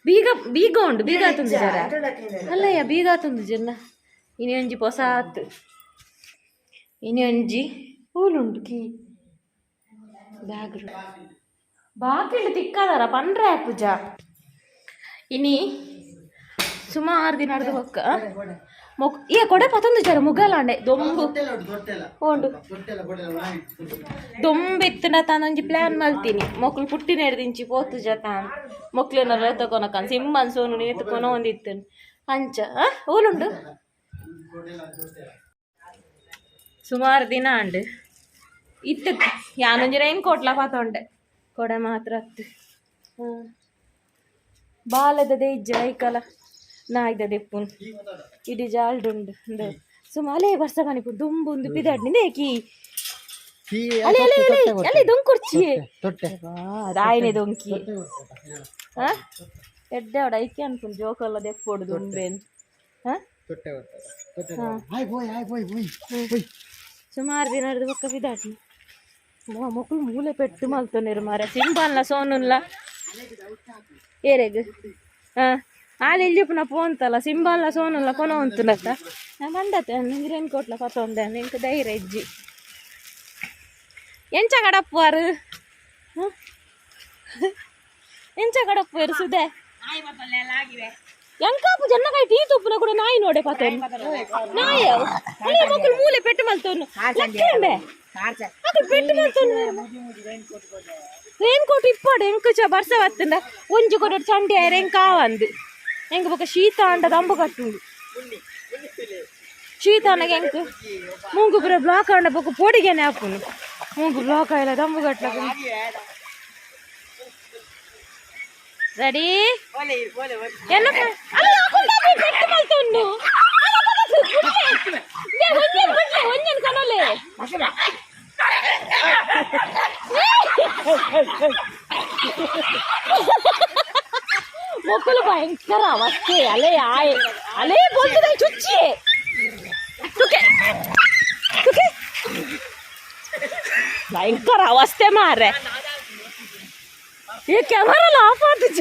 ಬೀಗ ಬೀಗ ಉಂಡು, ಬೀಗ ಆತುಂದು ಜರ. ಅಲ್ಲಯ್ಯ, ಬೀಗ ಆತುಂದು ಜನ. ಇನಿ ಒಂಜಿ ಪೊಸ ಆತು. ಇನಿ ಒಂಜಿ ಹೂಲುಂಡು ಕೀ ಬ್ಯಾಗ್ ಬಾಕಿಲ್ ತಿಕ್ಕದಾರ ಪಂಡ್ರೆ ಪೂಜಾ. ಇನಿ ಸುಮಾರು ದಿನ ಅರ್ಧ ಬೊಕ್ಕ ಮೊಕ್ ಏ ಕೊಡೆ ಪತ್ತೊಂದು ಜರ ಮುಗಲಾಂಡೆ ದೊಂಬು ಉಂಡು. ದೊಂಬು ಇತ್ತಂಡ ತಾನೊಂಜಿ ಪ್ಲಾನ್ ಮಲ್ತೀನಿ. ಮೊಕ್ಲು ಪುಟ್ಟಿನ ಹಿಡ್ದಿಂಚಿ ಪೋತು ಜ ತಾನ್ ಮೊಕ್ಲೆನ ತಕೊನಕನ್ ಸಿಮ್ಮನ್ ಸೋನು ನೇತು ಕೊನೊ ಒಂದಿತ್ತು ಅಂಚ ಓಲುಂಡು. ಸುಮಾರು ದಿನ ಅಂಡು ಇತ್ತು. ಯಾನೊಂಜಿ ರೈನ್ ಕೋಟ್ಲ ಪಾತೊಂಡೆ, ಕೊಡೆ ಮಾತ್ರ ಅತ್ತು. ಬಾಲದ ಇಜ್ಜ ಐಕಲ ನಾಯ್ದ ದೆಪ್ಪುನ್ ಇಡೀ ಜಾಲ್ಡುಂಡು. ಇಂದು ಸುಮಾಲೇ ಬರ್ಸ ಮನಿಪು ದುಂಬುಂದು ಪಿದಾಡ್ನಿ ದೇಕಿ. ಅಲೆ ಅಲೆ ಅಲೆ ಅಲೆ, ದೊಂಕುರ್ಚಿ ಅದಾಯನೆ ದೊಂಕಿ. ಹಾ, ಎಡ್ಡೆ ಅವಡ ಐಕೆ ಅನ್ಕೊಂಡು ಜೋಕಲ್ಲ ದೆಪ್ಪೊಡು ದುಂಬೇನ್. ಹಾ, ಸುಮಾರು ದಿನ ಹಿಡ್ದು ಬೊಕ್ಕ ಬಿದಾಡ್ನಿ. ಮೊಕ್ಕಳು ಮೂಲೆ ಪೆಟ್ಟು ಮಲ್ತೊಂದಿರು ಮಾರ ಸಿಂಬನ್ಲ ಸೋನುನ್ಲ ಏರೆಗ್. ಹಾ, ಆಲ್ ಎಲ್ಲಿಪುನ ಪೋಂತಲ್ಲ, ಸಿಂಬನ್ಲ ಸೋನುನ್ಲ ಕೊನ ಉಂತುನತ್ತ. ನಾ ಬಂದತ್ತೆ ನಂಗೆ ರೇನ್ ಕೋಟ್ಲ ಪತ್ತೊಂದೆ. ಎಂಕ್ ಧೈರ್ಯ ಇಜ್ಜಿ. ಎಂಚ ಕಡಪ್ಪುವಾರು? ಎಂಚ ಕಡಪ್ಪುವಾರು ಸುದೆ? ಎಂಕಾಪು ಜನ ಕೈ ಟೀ ತುಪ್ಪುನ ಕೂಡ ನಾಯಿ ನೋಡೆ ಪಾತೊಂದು ನಾಯಿ ಅವು. ಅಲೆ, ಮಕ್ಕಳು ಮೂಲೆ ಪೆಟ್ಟು ಮಲ್ತೊನ್ನು ಲಕ್ಕೇಂಬೆ. ಅಕುಲು ಪೆಟ್ಟು ಮಲ್ತೊನ್ನು. ರೇನ್ ಕೋಟ್ ಇಪ್ಪಡು ಎಂಕು ಚ ಬರ್ಸ ಬತ್ತಂಡ ಒಂಜಿ ಕೊಡ ಚಂಡಿ ಆಯ್ರೆ ಎಂಕ ಆವಂದು. ಎಂಕ್ ಬೊಕ ಶೀತ ಆಂಡ ದಂಬು ಕಟ್ಟುಂಡು. ಶೀತ ಆನಗ ಎಂಕ್ ಮೂಂಗು ಪೂರ ಬ್ಲಾಕ್ ಆಂಡ ಬೊಕ ಪೋಡಿಗೆನೆ ಆಪುಂಡು. ಮೂಂಗು ಬ್ಲಾಕ್ ಆಯ್ಲ ದಂಬು ಕಟ್ಲಕ. ರೆಡಿ ಎನ್ನ ಅಲ್ಲ ಅಕುಲು ಪೆಟ್ಟು ಮಲ್ತೊಂಡು. ಒಂಜೆನ್ ಬುಡ್ಲೆ, ಒಂಜೆನ್ ಕೊನೊಲೆ. ಮೊಕ್ಕಲು ಭಯಂಕರ ಅವಸ್ಥೆ. ಅಲೆ ಆಯ್ ಅಲೆ ಬೋಲ್ತದ ಚುಚ್ಚಿ ತುಕೆ ತುಕೆ. ಭಯಂಕರ ಅವಸ್ಥೆ ಮಾರ್ರೆ. ಈ ಕ್ಯಾಮರಾ ಆಫ್ ಆತುಜ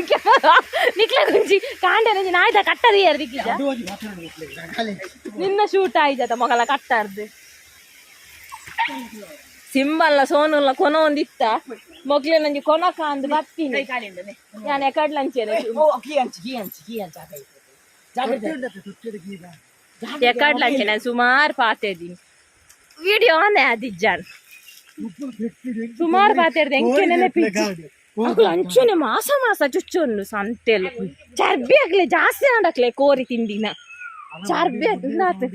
ಕ್ಯಾಮರಾ. ನಿಕ್ಲೆ ಗುಂಜಿ ಕಾಂಡೆ ನಂಜಿ ನಾಯ್ದ ಕಟ್ಟದ ಏರ್ ದಿಕ್ಕಿಜ. ನಿನ್ನ ಶೂಟ್ ಆಯ್ಜತ ಮೊಗಲ ಕಟ್ಟಾರ್ದು. ಸಿಂಬಲ್ಲ ಸೋನುಲ್ಲ ಕೊನ ಒಂದಿತ್ತ ಮೊಗ್ಲೆ ನಂಜಿ ಕೊನಕ ಅಂದ್ ಬತ್ತೀನಿ ಯಾನ್ ಎಕಡ್ಲಂಚೇನೆ. ಎಕಡ್ಲಂಚೇನೆ ಸುಮಾರು ಪಾತೆದೀನಿ. ವಿಡಿಯೋ ಆನೆ ಅದಿಜ್ಜಾನ್ ಸುಮಾರು ಪಾತೆರ್ದು. ಎಂಕೆ ನೆನಪಿಜ್ಜಿ. ಅಕುಲು ಅಂಚನೆ ಮಾಸ ಮಾಸ ಚುಚ್ಚೊಂದು ಸಂತೆಲು. ಚರ್ಬಿ ಆಗ್ಲೆ ಜಾಸ್ತಿ ಆಂಡಕ್ಲೆ ಕೋರಿ ತಿಂದಿನ ಚರ್ಬಿ ಆತು.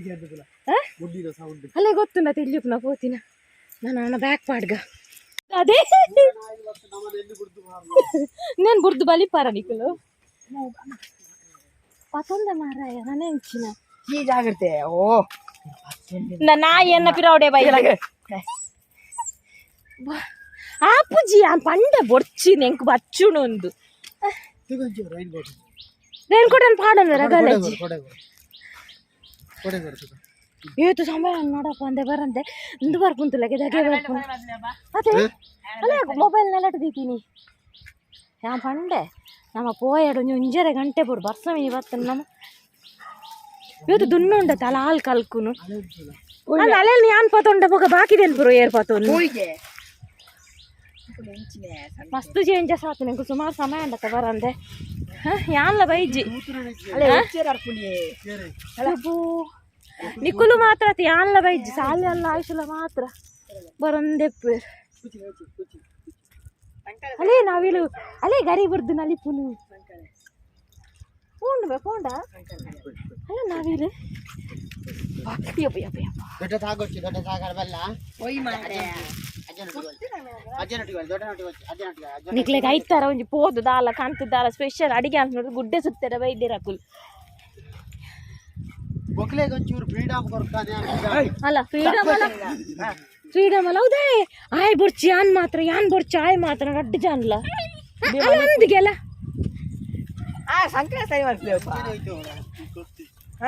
ಅಲ್ಲೇ ಗೊತ್ತುಂಡ ತಿಳಿಯುಪುನ ಪೋತಿನ ನಾನು ಬ್ಯಾಕ್ ಪಾಡ್ಗ. ಅದೇ నేను ಬುರ್ದು ಬಲಿಪಾರ ನಿಕುಲು ಪತೊಂದ ಮಾರಾಯ ನಾನೇ ಅಂಚಿನ. ಕೀ ಜಾಗ್ರತೆ ಓ. ನಾಯಿ ಎನ್ನ ಪಿರವಡೆ ಬೈ ಆಪುಜಿ. ಆ ಪಂಡ ಬೊರ್ಚಿ ಎಂಕ್ ಬಚ್ಚುಣೊಂದು. ರೇನ್ ಕೋಟ್ ಪಾಡೊಂದು ರಗಲಜ್ಜಿ. ಏತು ಸಮಯ ನೋಡಪ್ಪ ಅಂದೆ ಬರಂದೆ ಇಂದು ಬರ್ಪುಂತುಲಗೆ ದಗೆ ಬರ್ಪುಂಡು. ಅದೇ ಅಲ್ಲ, ಮೊಬೈಲ್ ನೆಲಟ್ ದೀತೀನಿ ಯಾ ಪಂಡೆ. ನಮ್ಮ ಪೋಯಡು ಒಂಜಿ ಒಂಜರೆ ಗಂಟೆ ಬೋಡು ಬರ್ಸ ಮೀನಿ ಬತ್ತನ ನಮ್ಮ. ಇವತ್ತು ದುನ್ನು ಉಂಡತ್ತ ಅಲ್ಲ ಹಾಲ್ ಕಲ್ಕುನು ಅಲ್ಲ. ಅಲ್ಲೆಲ್ಲ ಯಾನ್ ಪತೊಂಡ ಬೊಕ ಬಾಕಿದೆನ್ ಪುರ ಏರ್ ಪತೊಂಡು. ಮಸ್ತ್ ಚೇಂಜಸ್ ಆತು. ನಂಗೆ ಸುಮಾರು ಸಮಯ ಅಂಡತ್ತ ಬರಂದೆ. ಯಾನ್ಲ ಬೈಜಿ ನಿಕುಲು ಮಾತ್ರ ಅತ್ ಯಾನ್ಲ ಬೈಜಿ. ಸಾಲೆ ಅಲ್ಲ ಆಯ್ಸುಲ ಮಾತ್ರ ಬರಂದೆಪ್ಪು. ಅಲೇ ನಾವಿಲು ಅಲೇ ಗರಿ ಬುರ್ದು ನಲಿಪುನು ಪೋಂಡು ಬೇ ಪೋಂಡ ಅಲ್ಲ ನಾವಿಲು. ಯಪ್ಪ ಯಪ್ಪ ಯಪ್ಪ. ದೊಡ್ಡ ಸಾಗೊಚ್ಚಿ ದೊಡ್ಡ ಸಾಗರ ಬಲ್ಲ. ನಿಕ್ಲೆಗ್ ಐತಾರ ಒಂಜಿ ಪೋದು ದಾಲ ಕಂತು ದಾಲ ಸ್ಪೆಷಲ್ ಅಡಿಗೆ ಅಂತ ನೋಡಿದ್ರೆ ಗುಡ್ಡೆ ಸುತ್ತೆರ ಬೈದಿರ ಅಕುಲು. ಬೊಕ್ಲೆಗ್ ಒಂಚೂರು ಫ್ರೀಡಮ್ ಕೊರ್ತಾನೆ. ಅಲ್ಲ, ಫ್ರೀಡಮ್ ಅಲ್ಲ, ಫ್ರೀಡಮ್ ಅಲ್ಲ. ಹೌದೇ, ಆಯ್ ಬೊರ್ಚಿ ಯಾನ್ ಮಾತ್ರ, ಯಾನ್ ಬೊರ್ಚಿ ಆಯ್ ಮಾತ್ರ ರಡ್ಡು ಜಾನ್ಲ ಅಲ್ಲ ಅಂದಿಗೆಲ್ಲ. ಆ ಸಂಕ್ರ ಸರಿ ಮಾಡ್ತೀವಪ್ಪ.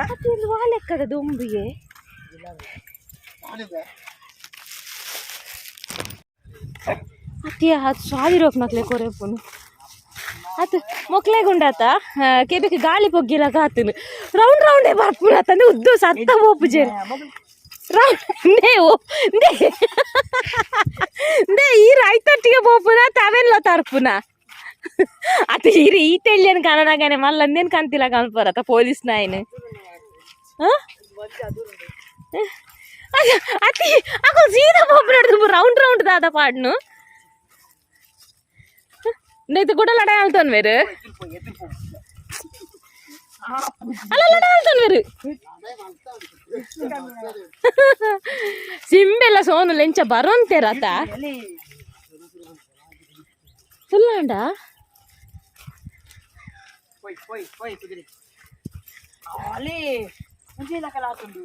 ಅದು ಇಲ್ಲಿ ವಾ ಲೆಕ್ಕದ ದೊಂಬಿಗೆ ಅತಿ ಅದು ಸ್ವಾದಿರೋಪ್ನಕ್ಲೆ ಕೊರೆಪುನು. ಅತ್ ಮೊಕ್ಲೆಗುಂಡಾತ ಕೆಬಿಕ್ ಗಾಳಿ ಪೊಗ್ಗಿಲಾಗ ಆತನು ರೌಂಡ್ ರೌಂಡೇ ಬರ್ಪುನ ಅತ್ತಂದ್ರೆ ಉದ್ದು ಸತ್ತ ಪೋಪುಜೆರ್ ರೌಂಡ್ ನೇ ಓ ನೇ ನೇ ಈ ರೈತೊಟ್ಟಿಗೆ ಪೋಪುನ ತವೆನ್ಲ ತರ್ಪುನ ಅತ ಈರು ಈ ತೆಳ್ಳಿಯನ್ ಕನನಾಗನೆ ಮಲ್ಲಂದೇನ್ ಕಂತಿಲ್ಲ ಕನ್ಪರತ ಪೊಲೀಸ್ ನಾಯಿನ್. ಅತಿ ಅಕುಲು ಸೀದಾ ಪೋಪುನ ರೌಂಡ್ ರೌಂಡ್ ದಾದ ಪಾಡ್ನು ಇಂದೈತೆ ಕೂಡ ಲಡಾಯಿ ಆಲ್ತೋನ್ ಬೇರು. ಅಲ್ಲ, ಲಡಾಯಿ ಆಲ್ತೋನ್ ಬೇರು. ಸಿಂಬೆಲ್ಲ ಸೋನು ಲೆಂಚ ಬರೋಂತೇರತ ಫುಲ್ ಆಂಡ. ಪೋಯ್ ಪೋಯ್ ಪೋಯ್ ಕುದುರೆ ಅಲೆ ಒಂಜೇ ಲಕಲ ಆತುಂಡು.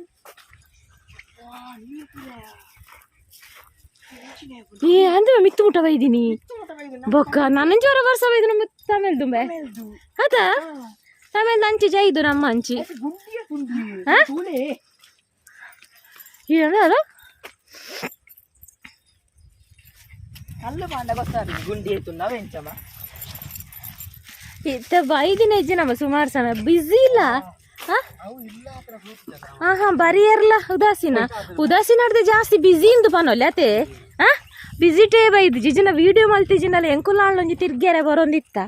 ಏ ಅಂದ್ರೆ ಮಿತ್ತು ಮುಟ್ಟ ಬೈದಿನಿ ಬೊಕ್ಕ ನನ್ನ ವರ್ಷ ಬೈದು ನಮ್ಮ ತಮಿಳ್ ದುಂಬೆ ಅದ ತಮಿಳ್ ಅಂಚಿ ಜೈದು ನಮ್ಮ ಅಂಚಿ. ಗುಂಡಿಯ ತುಂಡಿ. ಹಾ? ತೂಲೆ. ಏನು ಅದು? ಕಲ್ಲು ಪಾಂಡ ಗೊತ್ತಾಗ್ತದೆ ಗುಂಡಿ ತುಂಡ ಅವೆಂಚಮ್ಮ. ಇತ್ತ ಬೈದಿನ ಹೆಜ್ಜೆ ನಮ್ಮ ಸುಮಾರು ಸಮಯ ಬ್ಯುಸಿ ಇಲ್ಲ. ಹಾ ಹಾ ಬರಿಯರ್ಲ ಉದಾಸೀನ ಉದಾಸೀನ ಅಡ್ದೆ ಜಾಸ್ತಿ ಬ್ಯುಸಿ ಇಂದು ಪನೊಲ್ಲೆ ಅತೆ. ಹಾ ಬ್ಯುಸಿ ಟೇ ಬೈದು ಜಿಜಿನ ವಿಡಿಯೋ ಮಲ್ತಿಜಿನಲ್ಲ ಎಂಕುಲ ಒಂಜಿ ತಿರ್ಗ್ಯಾರೆ ಬರೋಂದಿತ್ತ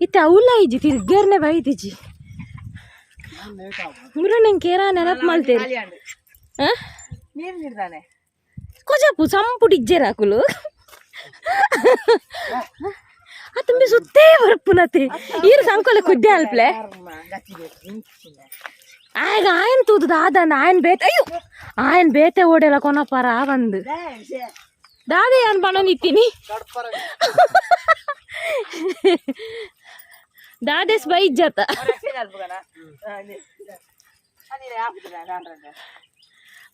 ಇತ್ತ ಅವಲ ಇಜ್ಜಿ ತಿರ್ಗ್ಯಾರನೆ ಬೈದಿಜಿ ಮುರು ನಂಗೆ ಕೇರ ನೆನಪು ಮಲ್ತೇರಿ. ಹಾ. ನೀರು ನೀರ್ದಾನೆ. ಕೊಜಪು ಸಂಪುಡು ಇಜ್ಜೆರ್ ಅಕುಲು. ಆ ತುಂಬಿ ಸುತ್ತೇ ಬರ್ಪುನತೆ ಈರು ಸಂಕೊಲೆ ಕುದ್ದೆ ಅಲ್ಪ್ಲೆ. ಆಗ ಆಯನ್ ತೂದು ದಾದನ ಆಯನ್ ಬೇತೆ, ಅಯ್ಯೋ ಆಯನ್ ಬೇತೆ ಓಡೆಲ್ಲ ಕೊನಪಾರ ಬಂದು ದಾದೆ ಯಾನ್ ಬಣ್ಣನಿತ್ತೀನಿ ದಾದೇಸ್ ಬೈಜ್ಜತ.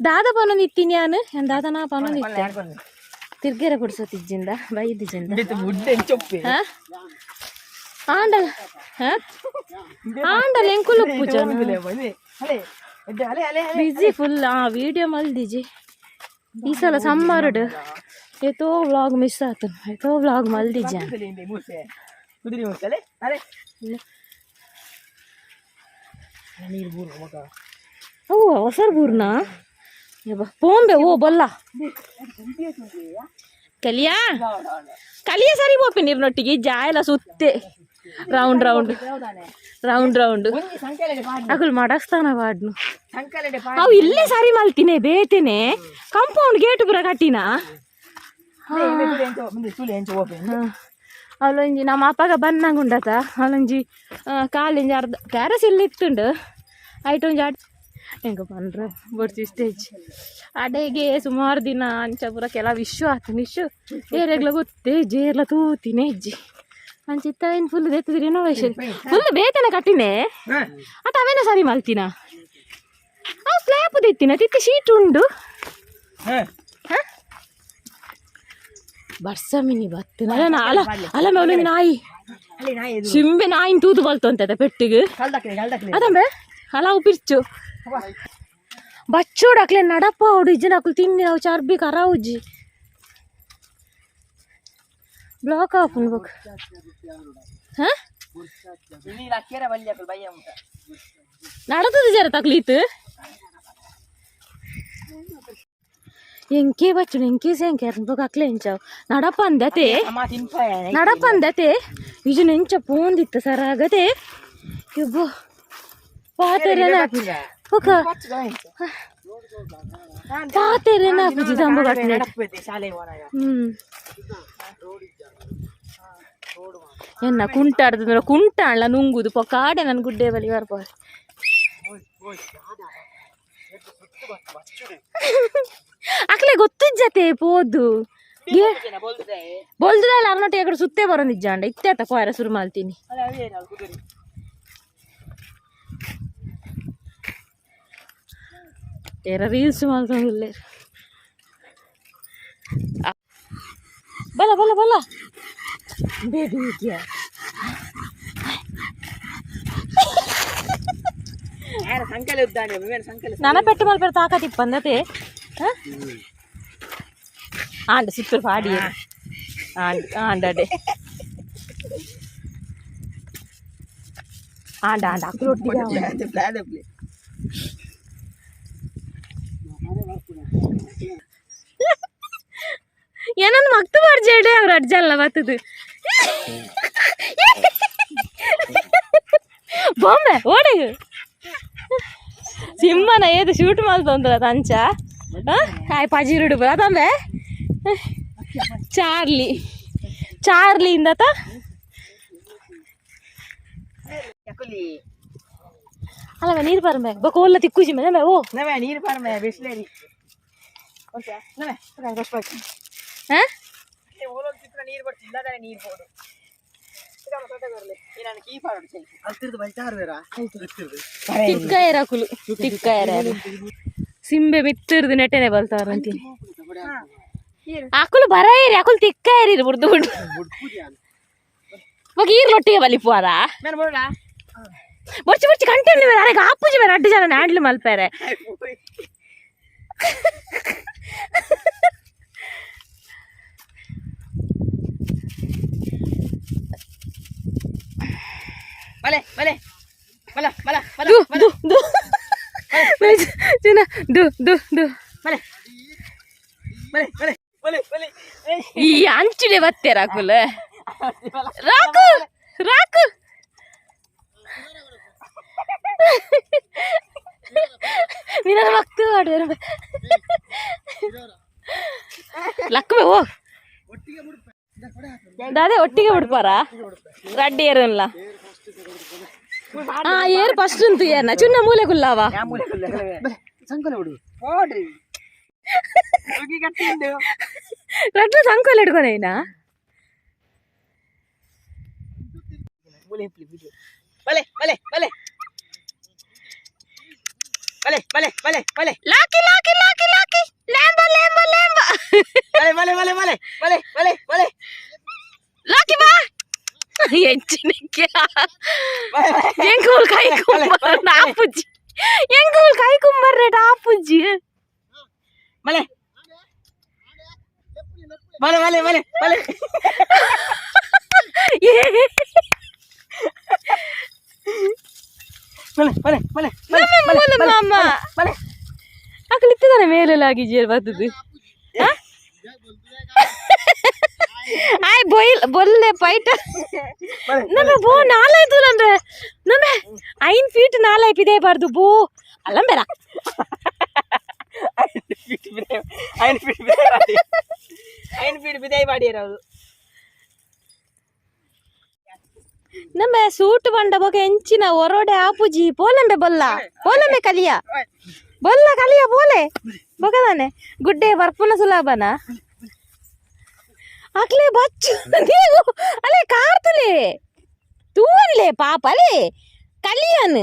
ದಾದ ಪನೊಂದಿತ್ತೀನಿ ಯಾನ್ ಯಾನ್ ದಾದ ನಾ ಪನೊಂದಿತ್ತೆ ತಿರ್ಗೆರೆ ಪುಡ್ಸತ್ತಿಜ್ಜಿಂದ ಬೈದಿಜ್ಜಿಂದ. ಹಾ ಆಂಡಲ್ ಹಾ ಆಂಡಲ್ ಎಂಕುಲು ಪೂಜನ ಬಿಜಿ ಫುಲ್. ಆ ವಿಡಿಯೋ ಮಲ್ದಿಜಿ ಈ ಸಲ ಸಮ್ಮರ್ಡ್. ಏತೋ ವ್ಲಾಗ್ ಮಿಸ್ ಆತು, ಏತೋ ವ್ಲಾಗ್ ಮಲ್ದಿಜ. ಓ ಅವಸರ ಬೂರ್ನಾ ಪೋಂಬೆ ಓ ಬೊಲ್ಲ ಕಲಿಯಾ ಕಲಿಯ ಸರಿ ಪೋಪಿ ನೀರ್ನೊಟ್ಟಿಗೆ ಜಾಯಲ ಸುತ್ತೆ ರೌಂಡ್ ರೌಂಡ್ ರೌಂಡ್ ರೌಂಡ್. ಅಕುಲು ಮಡಸ್ತಾನ ವಾಡ್ನು. ಅವು ಇಲ್ಲೇ ಸರಿ ಮಲ್ತಿನಿ ಬೇತೇನೆ ಕಾಂಪೌಂಡ್ ಗೇಟ್ ಪೂರ ಕಟ್ಟಿನ. ಅವಳೊಂಜಿ ನಮ್ಮ ಅಪ್ಪಗ ಬನ್ನಂಗ ಉಂಡತ ಅವಳೊಂಜಿ ಕಾಲಿಂಜಿ ಅರ್ಧ ಕ್ಯಾರಸ್ ಇಲ್ಲಿ ಇತ್ತುಂಡು ಐಟ್ ಒಂಜಿ ಅಡ್ ಹೆಂಗ ಪನ್ರ ಬೊಡ್ಚಿ ಸ್ಟೇಜ್ ಅಡೆಗೆ ಸುಮಾರು ದಿನ ಅಂಚ ಪೂರ ಕೆಲ ವಿಶ್ವ ಆತು ವಿಶ್ವ ಏರೆಗ್ಲ ಗೊತ್ತೇ ಜೇರ್ಲ ತೂತಿನೇ ಇಜ್ಜಿ ಅಂಚಿತ್ತ ಏನು ಫುಲ್ ದೆತ್ತದ ರಿನೋವೇಷನ್ ಫುಲ್ ಬೇತನ ಕಟ್ಟಿನೆ ಅತ್ತ ಅವೇನ ಸರಿ ಮಲ್ತಿನ ಅವು ಸ್ಲ್ಯಾಪ್ ದೆತ್ತಿನ ತಿತ್ತ ಶೀಟ್ ಉಂಡು. ಬರ್ಸ ಮಿನಿ ಬತ್ತು ಅಲ್ಲ ಅಲ್ಲ ಅಲ್ಲ ಮೇಲೊಂದು ನಾಯಿ ಸಿಂಬೆ ನಾಯಿನ ತೂತು ಬಲ್ತು ಅಂತ ಪೆಟ್ಟಿಗೆ ಅದಂಬೆ ಅಲ್ಲ ಪಿರ್ಚು ಬಚ್ಚೋಡು ಅಕ್ಲೆ ನಡಪ ಅವಡು ಇಜ್ಜಿನ ಅಕ್ಲು ತಿನ್ನಿ ನಾವು ಚರ್ಬಿ ಕರಾವುಜ್ಜಿ ಬ್ಲಾಕ್ ಆಫ್ ಬೊಕ್. ಹಾ ನಡತದ ಜರ ತಕ್ಲೀತು ಎಂಕೆ ಬಚ್ಚುಡು ಎಂಕೆ ಸೇಂಕೆ ಬೊಕ ಅಕ್ಲೆ ಎಂಚಾವ್ ನಡಪ ಅಂದತೆ ನಡಪ ಅಂದತೆ ಇಜುನ ಎಂಚ ಪೋಂದಿತ್ತ ಸರಾಗತೆ ಇಬ್ಬು ಪಾತೆರೆನ ಬೊಕ ಪಾತೆರೆನ ಪುಜಿ ದಂಬು ಕಟ್ಟಿನ. ಎನ್ನ ಕುಂಟಾಡ್ದು ಕುಂಟಾಣ್ಲ ನುಂಗುದು ಪೊಕ್ಕಾಡೆ ನನ್ ಗುಡ್ಡೆ ಬಲಿ ಬರ್ಪ ಅಕ್ಲೆ ಗೊತ್ತಿಜ್ಜತೆ ಪೋದು ಬೊಲ್ದುದಲ್ಲ ಅರ್ನೊಟ್ಟಿ ಅಕಡೆ ಸುತ್ತೇ ಬರೋದಿಜ್ಜಾಂಡ ಇತ್ತೆ ಅತ್ತ ಕೋಯರ ಶುರು ಮಾಡ್ತೀನಿ. ಏರ ರೀಲ್ಸ್ ಮಾಡ್ಕೊಂಡಿಲ್ಲ. ಬಲ ಬಲ ಬಲ ಬೇಬಿ. ನನ ಪೆಟ್ಟು ಮಲ್ಪೆರ ತಾಕತ್ ಇಪ್ಪಂದತೆ ಆಂಡ ಸುತ್ತೂರು ಪಾಡಿ ಆಂಡ್ ಆಂಡಡೆ. ಆಂಡ ಆಂಡ ಅಕ್ಲು. ಪ್ಲಾನ್. ಏನನ್ನ ಮಕ್ತು ಮಾಡ್ಜೇಡೆ ಅವ್ರ ಅಡ್ಜಲ್ಲ ಬತ್ತದು. ಬೊಂಬೆ ಓಡಗ ಸಿಂಹನ ಏದು ಶೂಟ್ ಮಲ್ತೊಂದ್ರ ತಂಚ ಆಯ್ ಪಜಿರುಡು ಬರ ತಂಬೆ. Charlie Charlie ಇಂದತ. ಯಾಕೊಲ್ಲಿ? ಅಲ್ಲ, ನೀರು ಬರಮೆ ಬೊಕ ಒಲ್ಲ ತಿಕ್ಕುಜಿ ಮನೆ ಓ. ನಮೆ ನೀರು ಪಾರಮೆ ಬಿಸ್ಲೇರಿ ನಮೆ. ಹಾ. ನೀರು ಬರ್ತಿಲ್ಲ ಇಲ್ಲದಾನೆ ನೀರು ಬೋಡು. ನಾನು ಕೀ ಪಾಡು. ತಿಕ್ಕಾಯರ ಕುಲು ತಿಕ್ಕಾಯರ ಸಿಂಬೆ ಮಿತ್ತಿರ್ದು ನೆಟ್ಟೆನೆ ಬಲ್ತಾರ ಅಂತೀನಿ. ಅಕುಲು ಬರಾಯಿರಿ, ಅಕುಲು ತಿಕ್ಕಾಯರಿ ಬುಡ್ದು ಬುಡ್ದು. ಬೊಕ ಈರ್ ಲೊಟ್ಟಿಗೆ ಬಲಿಪುವಾರ. ನಾನು ಬೋಡ. ಬೊರ್ಚಿ ಬೊರ್ಚಿ ಕಂಟೆಂಟ್ ಮೇರೆ ಅರೆಗೆ ಆಪುಜಿ ಮೇರೆ ಅಡ್ಡು ಜನ ಹ್ಯಾಂಡ್ಲ್ ಮಲ್ಪೇರೆ. ಬಲೆ ಬಲೆ ಬಲ ಬಲ ಬಲ. ದು ದು ದು ಚಿನ್ನ ದು ದು ದು. ಬಲೆ ಬಲೆ ಬಲೆ ಬಲೆ ಬಲೆ. ಈ ಅಂಚುಡೆ ಬತ್ತೇರ ಅಕುಲು. ರಾಕು ರಾಕು ನಿನ್ನ ಮಕ್ತು ಆಡುವರು ಲಕ್ಷ್ಮಿ ಓ ದಾದೆ ಒಟ್ಟಿಗೆ ಬಿಡ್ಪಾರ ರಡ್ಡಿ ಏರಲ್ಲ. ಹಾ, ಏರ್ ಫಸ್ಟ್ ಉಂಟು ಏರ್ನ ಚುನ್ನ ಮೂಲೆ ಕುಲ್ಲಾವ. ಸಂಕಲ ಬಿಡು ಹೋಡ್ರಿ ಕಟ್ಟಿಂದು. ರಡ್ಡ ಸಂಕೋಲ ಹಿಡ್ಕೊನೇನಾ? ಮೂಲೆ ಬಲೆ ಬಲೆ ಬಲೆ ಬಲೆ ಬಲೆ ಬಲೆ ಬಲೆ. ಲಾಕಿ ಲಾಕಿ ಲಾಕಿ ಲಾಕಿ ಲ್ಯಾಂಬ ಲ್ಯಾಂಬ ಲ್ಯಾಂಬ. ಬಲೆ ಬಲೆ ಬಲೆ ಬಲೆ ಬಲೆ ಬಲೆ ಬಲೆ. ಲಾಕಿ ಬಾ ಎಂಚಿನಕ್ಕೆ ಎಂಕೂಲ್ ಕೈ ಕುಂಬರ್ ಆಪುಜಿ, ಎಂಕೂಲ್ ಕೈ ಕುಂಬರ್ ರೇಟ್ ಆಪುಜಿ. ಬಲೆ ಬಲೆ ಬಲೆ ಬಲೆ ಬಲೆ. ಬಲೆ ಬಲೆ ಬಲೆ ಬಲೆ. ಮೂಲ ಮಾಮ. ಬಲೆ. ಅಕಲಿತ್ತದಾನೆ ಮೇಲೆ ಲಾಗಿ ಜೇರ್ ಬರ್ತದೆ. ಆಯ್ ಬೊಯ್ಲ್ ಬೊಲ್ಲೆ ಪೈಟ. ನಮ್ಮ ಬೋ ನಾಲಾಯ್ತು ನಂಬೆ ನಮ್ಮ 5 ಫೀಟ್ ನಾಲಾಯ್ತು ಇದೇ ಬಾರ್ದು ಬೋ ಅಲ್ಲಂಬೇರ. 5 ಫೀಟ್ ಬಿದೆ, 5 ಫೀಟ್ ಬಿದೆ ಮಾಡಿ, 5 ಫೀಟ್ ಬಿದೆ ಮಾಡಿರೋದು. ನಮ್ಮ ಸೂಟ್ ಬಂಡ ಬೊಕ ಎಂಚಿನ ಒರೋಡೆ ಆಪುಜಿ. ಪೋಲಂಬೆ ಬೊಲ್ಲ ಪೋಲಂಬೆ ಕಲಿಯ ಬೊಲ್ಲ ಕಲಿಯ ಬೋಲೆ ಬೊಕದಾನೆ ಗುಡ್ಡೆ ಬರ್ಪುನ ಸುಲಭನ ಅಕ್ಲೆ ಬಚ್ಚು ನೀವು ಅಲೆ ಕಾರ್ತುಲೆ ತೂವನ್ಲೆ ಪಾಪ ಅಲೆ ಕಲಿಯನ್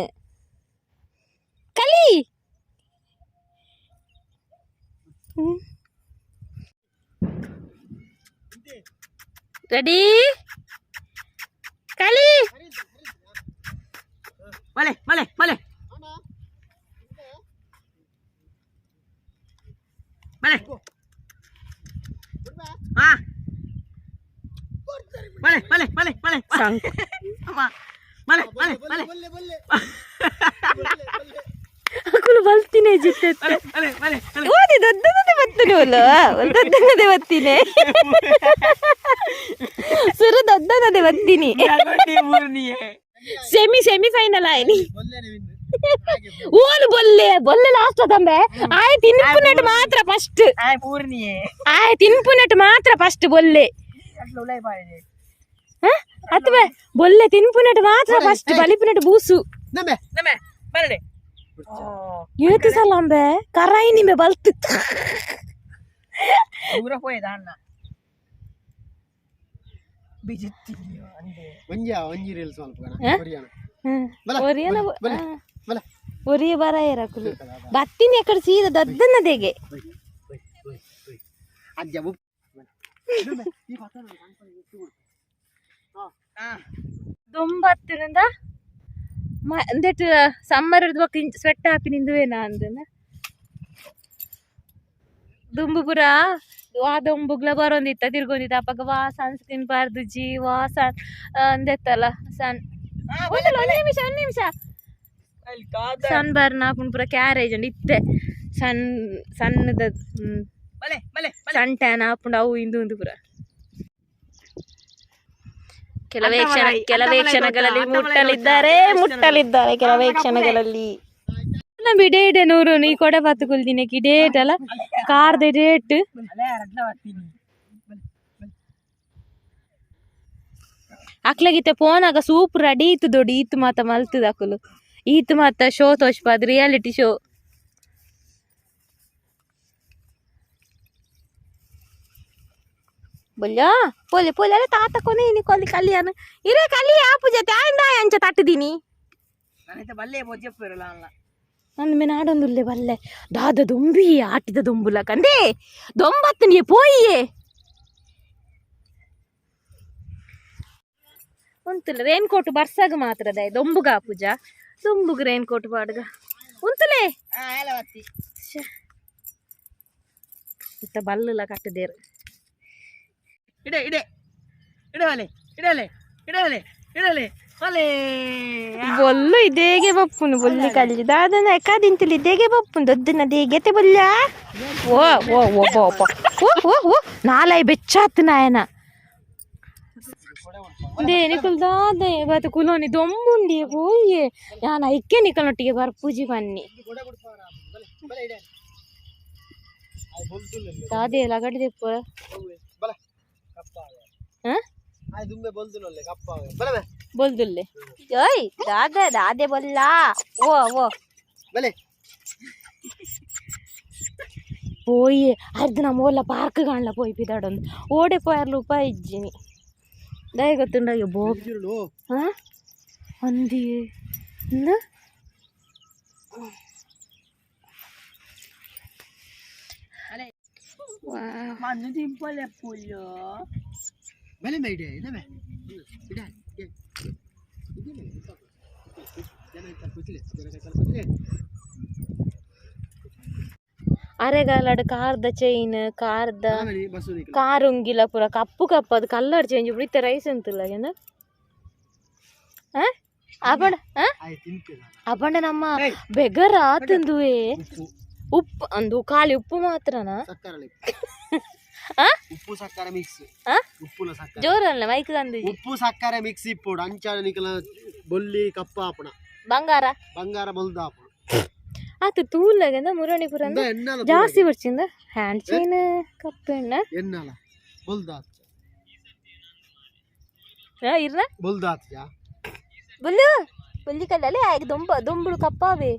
ಕಲಿ. ರೆಡಿ ಕಲಿ. ಬಲೆ ಬಲೆ ಬಲೆ ಬಲೆ. ಹಾ ಬಲೆ ಬಲೆ ಬಲೆ ಬಲೆ. ಅಮ್ಮ ಬಲೆ ಬಲೆ ಬಲೆ. ಅಕುಲು ಬಲ್ತಿನೇ ಜಿತ್ತೆ. ಬಲೆ ಬಲೆ ಬಲೆ ಬಲೆ. ಓದಿ ದೊಡ್ಡದೇ ಬತ್ತಿನಿ ಒಲ್ಲ ದೊಡ್ಡದೇ ಬತ್ತೀನಿ ಸುರು ದೊಡ್ಡದೇ ಬತ್ತೀನಿ. ಮೂರನಿಯೇ. Semi semi final ಆಯ್ನಿ. ಓಲು ಬೊಲ್ಲೆ ಬೊಲ್ಲೆ ಲಾಸ್ಟ್ ತಂಬೆ ಆಯ್ ತಿನ್ಪುನೆಟ್ ಮಾತ್ರ ಫಸ್ಟ್. ಆಯ್ ಮೂರನಿಯೇ. ಆಯ್ ತಿನ್ಪುನೆಟ್ ಮಾತ್ರ ಫಸ್ಟ್ ಬೊಲ್ಲೆ. ಅಟ್ಲ ಉಲೈ ಬಾಯಿದೆ. ಅಥವಾ ಬೊಲ್ಲೆ ತಿನ್ಪುನೆಟ್ ಮಾತ್ರ ಫಸ್ಟ್, ಬಲಿಪುನೆಟ್ ಬೂಸು. ನಮೆ ಬರಡೆ. ಏತು ಸಲ ಅಂಬೆ ಕರಾಯಿ ನಿಂಬೆ ಬಲ್ತು. ದೂರ ಪೋಯದ ಅಣ್ಣ ಬಿಜಿತ್ತಿ ಅಂದೆ. ಒಂಜಿ ಒಂಜಿ ರೀಲ್ಸ್ ಮಲ್ಪುಗನ ಒರಿಯನ. ಒರಿಯನ. ಬಲೆ ಬಲೆ. ಒರಿಯ ಬರಾಯರ ಅಕುಲು ಬತ್ತಿನಿ ಎಕಡೆ ಸೀದಾ ದದ್ದನದೆಗೆ. ಅಜ್ಜ ಬುಪ್. ದೊಂಬತ್ತಿನಿಂದ ಅಂದೆಟ್ ಸಮ್ಮರ್ ಬೊಕ್ಕ ಸ್ವೆಟ್ ಹಾಪಿ ನಿಂದುವೇನಾ ಅಂದನ ದುಂಬು ಪೂರ ವಾ ದೊಂಬುಗ್ಲ ಬರೊಂದಿತ್ತ ತಿರ್ಗೊಂದಿತ್ತ. ಅಪಗ ವಾ ಸನ್ಸ್ಕ್ರೀನ್ ಪಾರ್ದುಜಿ ವಾ ಸನ್ ಅಂದೆತ್ತಲ್ಲ ಸನ್ ಒಂದ್ ನಿಮಿಷ ಒಂದ್ ನಿಮಿಷ. ಸನ್ ಬರ್ನ್ ಆಪುಂಡು ಪೂರ ಕ್ಯಾರೇಜ್ ಉಂಡು ಇತ್ತೆ ಸನ್ ಸಣ್ಣದ ಸನ್ ಟ್ಯಾನ್ ಆಪುಂಡು ಅವು ಇಂದು ಉಂದು ಪೂರ. ಕೆಲವೇ ಕ್ಷಣ ಕೆಲವೇ ಕ್ಷಣಗಳಲ್ಲಿ ಮುಟ್ಟಲಿದ್ದಾರೆ ಮುಟ್ಟಲಿದ್ದಾರೆ ಕೆಲವೇ ಕ್ಷಣಗಳಲ್ಲಿ. ನಮ್ಮ ಇಡೇ ಇಡೆ ನೂರು ಈ ಕೊಡೆ ಬಾತು ಕುಲ್ದಿನಕ್ಕೆ ಇಡೇಟಲ್ಲ ಕಾರ್ದ ರೇಟ್. ಅಕ್ಲಗಿತ್ತೆ ಪೋನಾಗ ಸೂಪ್ ರೆಡಿ ಇತ್ತು ದೊಡ್ಡ ಈತ್ ಮಾತ ಮಲ್ತದ ಅಕುಲು ಈತ್ ಮಾತ ಶೋ ತೋಚ್ಪಾದ್ ರಿಯಾಲಿಟಿ ಶೋ. ಬೊಲ್ಯಾ ಪೋಲೆ ಪೋಲೆ ಅಲ್ಲ ತಾತ ಕೊನೆ ಇನಿ ಕೊಲಿ ಕಲಿಯಾನ ಇರೇ ಕಲಿ ಆಪುಜ ತ್ಯಾಂದ ಅಂಚ ತಟ್ಟದಿನಿ. ನಂದು ಮೇಲೆ ಆಡೊಂದುಲ್ಲೆ ಬಲ್ಲೆ ದಾದ ದೊಂಬಿ ಆಟಿದ ದೊಂಬುಲ ಕಂದೆ ದೊಂಬತ್ತನಿಯೇ ಪೋಯಿಯೇ ಉಂತುಲ್ಲ ರೇನ್ ಕೋಟ್ ಬರ್ಸಾಗ ಮಾತ್ರ ದಯ ದೊಂಬುಗ ಪೂಜಾ ದೊಂಬುಗ ರೇನ್ ಕೋಟ್ ಪಾಡ್ಗ ಉಂತುಲೆ ಇತ್ತ ಬಲ್ಲುಲ ಕಟ್ಟದೇರು. ಇಡೆ ಇಡೆ ಇಡವಲೆ ಇಡಲೆ ಇಡಲೆ ಇಡಲೆ ಒಲೆ ಬೊಲ್ಲು ಇದೇಗೆ ಬಪ್ಪುನು ಬೊಲ್ಲಿ ಕಲ್ಲಿ ದಾದನ ಎಕ್ಕಾದಿಂತಲಿ ಇದೇಗೆ ಬಪ್ಪುನು ದೊದ್ದನ ದೇಗೆತೆ ಬೊಲ್ಲ ಓ ಓ ಓ ಓ ಓ ಓ ಓ ನಾಲೈ ಬೆಚ್ಚಾತ್ ನಾಯನ they ನಿಕುಲ್ ದಾದೆ ಬಾತ ಕುಲೋನಿ ದೊಂಬುಂಡಿ ಪೋಯಿಯೆ ಯಾನ ಐಕ್ಕೆ ನಿಕಲ್ನೊಟ್ಟಿಗೆ ಬರ್ಪೂಜಿ ಬನ್ನಿ ದಾದೆ ಲಗಡಿ ದೆಪ್ಪ. ಬೊಲ್ದುಲ್ಲೆ ಓಯ್ ದಾದೆ ದಾದೆ ಬೊಲ್ಲ ಓ ಓ ಪೋಯಿ ಅರ್ಧ ನಮ್ಮ ಓಲ್ಲ ಪಾರ್ಕ್ ಕಾಣ್ಲ ಪೋಯಿ ಪಿದಾಡೊಂದು ಓಡೆ ಪೋಯರ್ಲು ಉಪಾಯ ಇಜ್ಜಿನಿ ದಯ ಗೊತ್ತುಂಡ ಅಯ್ಯೋ ಬೋ ಹಾಂ ಅಂದಿ ಇಂದು ಅರೆಗಾಲಡ್ ಕಾರ್ದ ಚೈನ್ ಕಾರ್ದ ಕಾರ್ ಉಂಗಿಲ ಪೂರ ಕಪ್ಪು ಕಪ್ಪು ಅದು ಕಲ್ಲರ್ ಚೇಂಜ್ ಇತ್ತೆ ರೈಸ್ ಅಂತಲ್ಲ ಏನ ಅಪಂಡ ಅಪಂಡ ನಮ್ಮ ಬೆಗರ ಆತಂದುವೆ ಉಪ್ಪು ಅಂದು ಖಾಲಿ ಉಪ್ಪು ಮಾತ್ರನಾ? ಉಪ್ಪು ಸಕ್ಕರೆ ಮಿಕ್ಸ್. ಉಪ್ಪುಲ ಸಕ್ಕರೆ ಜೋರಲ್ಲ ಮೈಕ್ ತಂದು ಉಪ್ಪು ಸಕ್ಕರೆ ಮಿಕ್ಸ್ ಇಪ್ಪೋಡು ಅಂಚಾನ ನಿಕಲ ಬೊಲ್ಲಿ ಕಪ್ಪ ಆಪಣ ಬಂಗಾರ ಬಂಗಾರ ಬೊಲ್ದ ಆಪಣ ಆತು ತೂಲಗಂದ ಮುರಣಿಪುರ ಜಾಸ್ತಿ ಬರ್ಚಿಂದ ಹ್ಯಾಂಡ್ ಚೈನ್ ಕಪ್ಪೆಣ್ಣ ಎನ್ನಲ ಬೊಲ್ದಾತ್ ಇರ್ನ ಬೊಲ್ದಾತ್ ಯಾ ಬೊಲ್ಲು ಬೊಲ್ಲಿ ಕಲ್ಲಲೆ ಆಯ್ತು ದೊಂಬ ದೊಂಬುಡು ಕಪ್ಪಾವೆ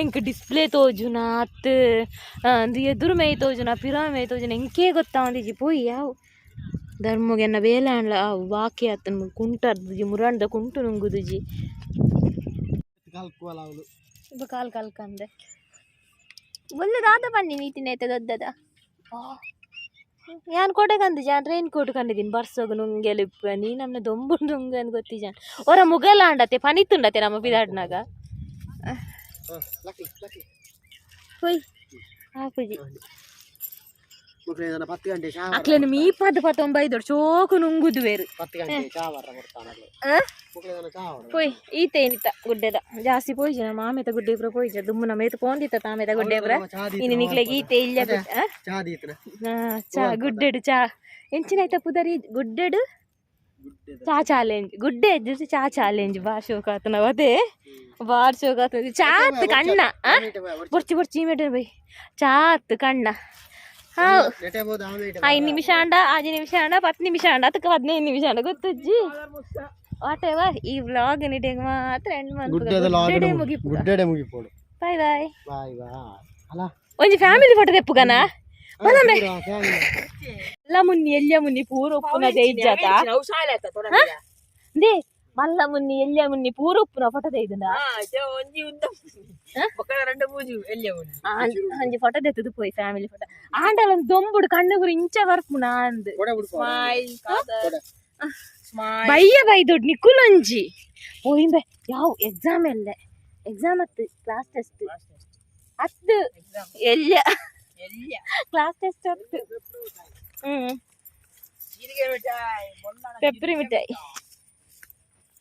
ಎಂಕ್ ಡಿಸ್ಪ್ಲೇ ತೋಜುನ ಅತ್ ಅಂದು ಎದುರು ಮೈ ತೋಜುನ ಪಿರ ಮೈ ತೋಜುನ ಎಂಕೇ ಗೊತ್ತಾವಂದಿಜಿ ಪೋಯಿ ಯಾವ ಧರ್ಮಗೆನ್ನ ಬೇಲೆ ಆಂಡ್ಲ ಅವು ಬಾಕಿ ಆತನ ಕುಂಟರ್ದುಜಿ ಮುರಾಂಡ ಕುಂಟು ನುಂಗುದುಜಿ ಇಬ್ಬ ಕಾಲ್ ಕಲ್ಕಂದೆ ಬೊಲ್ಲು ದಾದ ಬನ್ನಿ ನೀತಿನ ಐತೆ ದೊಡ್ಡದ ಯಾನ್ ಕೋಟೆ ಕಂದು ಜಾನ್ ರೈನ್ ಕೋಟ್ ಕಂಡಿದ್ದೀನಿ ಬರ್ಸೋಗು ನುಂಗೆಲಿಪ್ಪ ನೀ ನಮ್ನ ದೊಂಬು ನುಂಗು ಅಂತ ಗೊತ್ತಿಜಾನ್ ಹೊರ ಮುಗಲ ಅಂಡತೆ ಪನಿತುಂಡತೆ ನಮ್ಮ ಪಿದಾಡ್ನಾಗ ಪೊಯ್ ಆಪುಜಿ 10 ಗಂಟೆ ಅಕ್ಲೆನ ಮೀ ಪದ ಪತ್ತೊಂಬೈದೊಡು ಚೋಕು ನುಂಗುದು ಬೇರು 10 ಗಂಟೆ ಚಾ ಬರ್ರ ಬರ್ತಾನ ಪೊಯ್ ಈತೆ ಏನಿತ್ತ ಗುಡ್ಡೆದ ಜಾಸ್ತಿ ಪೋಯ್ಜ ನಮ್ಮ ಆಮೇತ ಗುಡ್ಡೆ ಇಬ್ರ ಪೋಯ್ಜ ದುಮ್ಮು ನಮ್ಮ ಏತು ಪೋಂದಿತ್ತ ತಾಮೇತ ಗುಡ್ಡೆ ಇಬ್ರ ಇನ್ನು ನಿಕ್ಲೆಗ್ ಈತೆ ಇಲ್ಲ. ಚಾ ಗುಡ್ಡೆಡು ಚಾ ಎಂಚಿನ ಪುದರಿ ಗುಡ್ಡೆಡು ಚಾ ಚಾಲೆಂಜ್ ಗುಡ್ಡೆ ಎಜ್ಜು ಚಾ ಚಾಲೆಂಜ್ ಬಾ ಶೋಕ ಆತನ ಅದೇ ಬಾರ್ ಶೋಕ ಆತನ ಚಾತ್ ಕಣ್ಣ ಬೊರ್ಚಿ ಬೊರ್ಚಿ ಮೇಟೆ ಬೈ ಚಾತ್ ಕಣ್ಣ. 5 ನಿಮಿಷ ಅಂಡ 5 ನಿಮಿಷ ಅಂಡ 10 ನಿಮಿಷ ಅಂಡ ಅದಕ್ಕೆ 15 ನಿಮಿಷ ಅಂಡ ಗೊತ್ತಜ್ಜಿ ವಾಟೆವರ್ ಈ ವ್ಲಾಗ್ ನಿಟೆಗ್ ಮಾತ್ರ ಎಂಡ್ ಗುಡ್ಡೆದ ಮುಗಿಪು ಗುಡ್ಡೆಡೆ ಮುಗಿಪೋಡು. Bye bye bye bye. ಅಲ್ಲ ಒಂಜಿ ಫ್ಯಾಮಿಲಿ ಫೋಟೋ ತೆಪ್ಪುಗನ ಬಲಮೆ ಎಲ್ಲ ಮುನ್ನಿ ಎಲ್ಲ ಮುನ್ನಿ ಪೂರ ಉಪ್ಪುನ ಜೈಜಾತ they ಮಲ್ಲ ಮುನ್ನಿ ಎಲ್ಲ ಮುನ್ನಿ ಪೂರ ಉಪ್ಪುನ ಫೋಟೋ ತೆಯ್ದುಂಡ ಒಂಜಿ ಫೋಟೋ ತೆತ್ತದು ಪೋಯ್ ಫ್ಯಾಮಿಲಿ ಫೋಟೋ ಆಂಡಲ ಒಂಜಿ ದೊಂಬುಡು ಕಣ್ಣು ಪೂರ ಇಂಚ ಬರ್ಪುನ ಅಂದ್ ಬಯ್ಯ ಬೈ ದೊಡ್ಡ ನಿಕ್ಕುಲೊಂಜಿ ಪೋಯಿಂಬೆ ಯಾವ ಎಕ್ಸಾಮ್ ಎಲ್ಲ ಎಕ್ಸಾಮ್ ಅತ್ತು ಕ್ಲಾಸ್ ಟೆಸ್ಟ್ ಅತ್ತು ಎಲ್ಲ ಕ್ಲಾಸ್ ಟೆಸ್ಟ್ ಅತ್ತು. ಪೆಪ್ಪರಿ ಮಿಠಾಯಿ.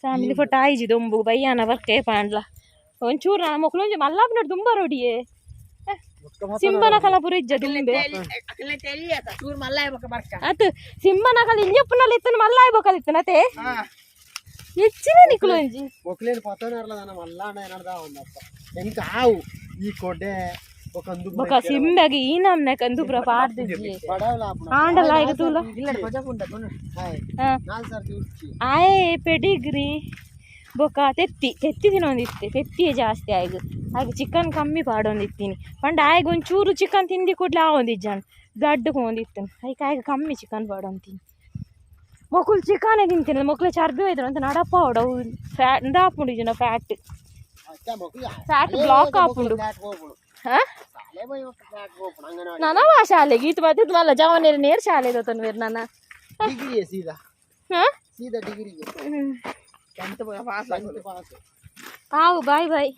ಫ್ಯಾಮಿಲಿ ಫೋಟೋ ಆಯ್ಜಿ ದೊಂಬು ಬಯ್ಯಾನ ಬರ್ಕೆ ಪಾಂಡ್ಲ ಒಂಚೂರು ನಾನು ಮೊಕ್ಲು ಒಂಜಿ ಮಲ್ಲಾಪುನಡ್ ದುಂಬ ರೋಡಿಯೇ. ಸಿಂಬನ ಕಲಪುರ ಇಜ್ಜ ದುಂಬೆ. ಅಕಲೆ ತೆಲಿಯತ ಚೂರು ಮಲ್ಲಾಯ ಬೊಕ ಬರ್ಕ. ಅತ್ ಸಿಂಬನ ಕಲ ಇಂಜಪ್ಪುನಲ್ಲಿ ಇತ್ತನ ಮಲ್ಲಾಯ್ ಬೊಕಲ್ ಇತ್ತನತೆ ಹೆಚ್ಚಿನ ನಿಕ್ಲು ಒಂಜಿ. ಮೊಕ್ಲೇನು ಪತೋನರ್ಲದನ ಮಲ್ಲಾಂಡ ಏನಾರ್ದ ಒಂದಪ್ಪ ಎಂಕ ಆವು ಈ ಕೊಡೆ ಬೊಕ ಅಂದು. ಬೊಕ ಸಿಂಬಗೆ ಈ ನಮ್ನೆ ಕಂದುಪ್ರ ಪಾಡ್ದಿಜ್ಜಿ. ಬಡವಲ ಆಪುಣ. ಆಂಡಲ ಈಗ ತೂಲ. ಇಲ್ಲ ಕೊಜ ಪುಂಡ ತುನು. ಹಾಯ್. ಹಾ. ನಾಲ್ ಸರ್ತಿ ಉಚ್ಚಿ. ಆಯೆ ಪೆಡಿಗ್ರಿ ಬೊಕ ತೆತ್ತಿ ತೆತ್ತಿ ತಿನ್ನೊಂದಿತ್ತೆ. ತೆತ್ತಿಯೇ ಜಾಸ್ತಿ ಆಯ್ಗ್ ಆಯ್ಗ್ ಚಿಕನ್ ಕಮ್ಮಿ ಪಾಡೊಂದಿತ್ತೀನಿ ಪಂಡ ಆಯ್ಗ್ ಒಂಚೂರು ಚಿಕನ್ ತಿಂದಿ ಕೂಡ್ಲೆ ಆವೊಂದಿಜ್ಜಾಂಡ್ ಬ್ಲಡ್ ಹೋಂದಿತ್ತು. ಐಕ್ ಆಯ್ಗ್ ಕಮ್ಮಿ ಚಿಕನ್ ಪಾಡೊಂತೀನಿ. ಮೊಕುಲು ಚಿಕನೇ ತಿಂತೀನಿ. ಮೊಕ್ಲು ಚರ್ಬಿ ಹೋಯ್ತಾರೆ ಅಂತ ನಡಪ ಅವು ಫ್ಯಾಟ್ ಇಂದಾಪುಂಡು ಇಜ್ಜಿನ ಫ್ಯಾಟ್. ಅಚ್ಚ ಮೊಕ್ಲು. ಫ್ಯಾಟ್ ಬ್ಲಾಕ್ ಆಪುಂಡು. ಫ್ಲಾಟ್ ಹೋಗ್ಬಿಡು. ಹಾ. ಶಾಲೆ ಬೋಯ್ ಫ್ಲಾಟ್ ಹೋಗ್ಬಿಡು ಅಂಗನವಾಡಿ. ನನವ ಶಾಲೆಗೆ ಈತ ಮತ್ತೆ ಮಲ್ಲ ಜವನೇರು ನೇರ್ ಶಾಲೆ ತೋತನ್ವೇರು ನನ್ನ. ಡಿಗ್ರಿ ಸೀದಾ. ಹಾ. ಸೀದಾ ಡಿಗ್ರಿಗೆ. 10th pass. 10th pass. ಆವು, ಬಾಯ್ ಬಾಯ್.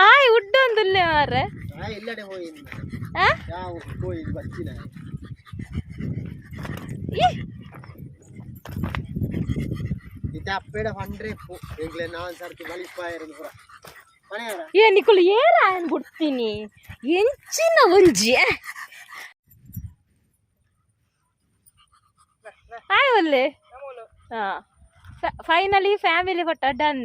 ಆಯ್ ಉಡ್ಡೊಂದುಲ್ಲೆ ಮಾರ್ರೆ. ನಾ ಎಲ್ಲಡೆ ಹೋಯಿನ. ಆ? ಯಾವ ಹೋಯಿ ಬಚ್ಚಿನ. ಈ ಇತ್ತೆ ಅಪ್ಪೇಡ ಪಂಡ್ರೆ ಎಂಕ್ಲೆ ನಾನ್ ಸರ್ತಿ ಬಲಿಪ್ಪ ಇರೋದು ಪೂರ ಮನೆಯವರ. ಏ ನಿಕುಲು ಏರ ಆಯನ್ ಬಿಡ್ತೀನಿ ಎಂಚಿನ ಒಂಜಿ ಆಯ್ ಒಲ್ಲೆ. ಹಾ, ಫೈನಲಿ ಫ್ಯಾಮಿಲಿ ಫೋಟೋ ಡನ್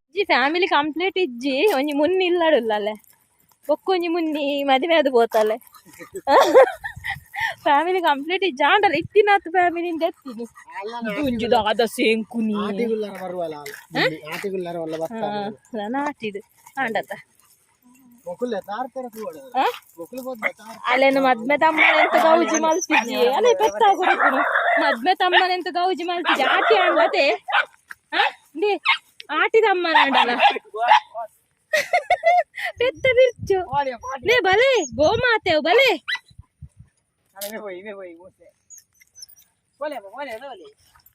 ಇಜ್ಜಿ. ಫ್ಯಾಮಿಲಿ ಕಂಪ್ಲೀಟ್ ಇಜ್ಜಿ. ಒಂಜಿ ಮುನ್ನಿ ಇಲ್ಲಡುಲ್ಲ ಅಲ್ಲೇ ಬೊಕ್ಕೊಂಜಿ ಮುನ್ನಿ ಮದುವೆ ಅದು ಪೋತಲೆ. ಫ್ಯಾಮಿಲಿ ಕಂಪ್ಲೀಟ್ ಇಜ್ಜಿ. ಆಂಡಲ ಇತ್ತಿನಾತ್ ಫ್ಯಾಮಿಲಿಂದ ಎತ್ತೀನಿ ಒಂಜಿ ದಾದ ಸೇಂಕುನಿ. ಆಟಿಗುಲ್ಲರ ಬರುವಲ್ಲ, ಆಟಿಗುಲ್ಲರ ವಲ್ಲ ಬರ್ತಾರೆ. ನಾನು ಆಟಿಡು ಆಂಡತ. ಮೊಕುಲೆ ತಾರ್ತರ ತೂವಡ. ಆ? ಮೊಕುಲು ಬೋದ ತಾರ್. ಅಲ್ಲೇನು ಮದ್ಮೆ ತಮ್ಮನೆಂತ ಗೌಜಿ ಮಲ್ತಿಜ್ಜಿ ಅಲ್ಲೇ ಪೆತ್ತ ಕೊಡುಕುನು. ಮದ್ಮೆ ತಮ್ಮನೆಂತ ಗೌಜಿ ಮಲ್ತಿಜ್ಜಿ. ಆಟಿ ಆಂಡ್ಲತೆ they ಆಟಿ ತಮ್ಮನ ಆಂಡಲ ಪೆತ್ತ ಬಿರ್ಚು ನೇ ಬಲೆ ಗೋಮಾತೆವು ಬಲೆ. ಅರೆ ಹೋಯಿ ಮೇ ಹೋಯಿ ಮೋಸೆ. ಒಲೆ ಒಲೆ ಒಲೆ.